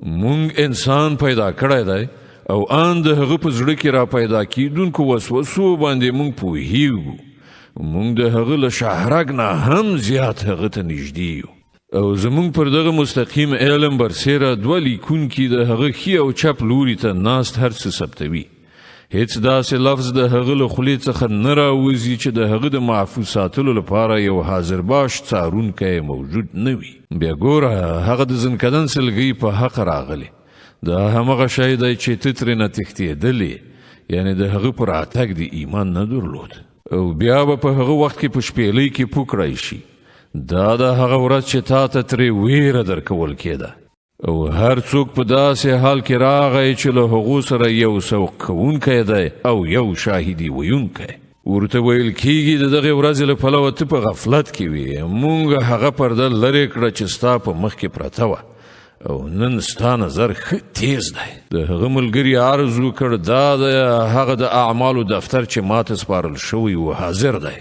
مونږ انسان پیدا کړی دی او ان د هغه په زړه کې را پیدا کیدونکو وسوسو باندې مونږ پوهیږو. مونږ د هغه له شاهرګ نه هم زیات هغه ته نږدې یو. او زمونږ پر دغه مستقیم علم برسېره دوه لیکونکي د هغه ښي او چپ لوري ته ناست هر څه ثبتوي. هیڅ داسې لفظ د هغه له خولې څخه نه راوځي چې د هغه د محفوظ ساتلو لپاره یو حاضر باش څارونکی موجود نه وي. بیا ګوره، هغه د ځنکدن سلګۍ په حق راغلې. دا همغه شی دی چې ته ترېنه تښتېدلې، یعنې د هغه په راتګ دې ایمان نه درلود. او بیا به په هغه وخت کې په شپېلۍ کې پوکړای شي. دا د هغه ورځ چې تا ته ترې ویره درکول کېده. او هر څوک په داسې حال کې راغی چې له هغو سره یو سوق کوونکی دی او یو شاهدي ویونکی. ورته ویل کیږي، د دغې ورځې له پلوه ته په غفلت کې وې، مونږ هغه پرده لرې کړه چې ستا په مخ کې پرته وه او نن ستا نظر ښه تیز دی. د هغه ملګري عرض وکړ، دا د هغه د اعمالو دفتر چې ماته سپارل شوی و حاضر دی.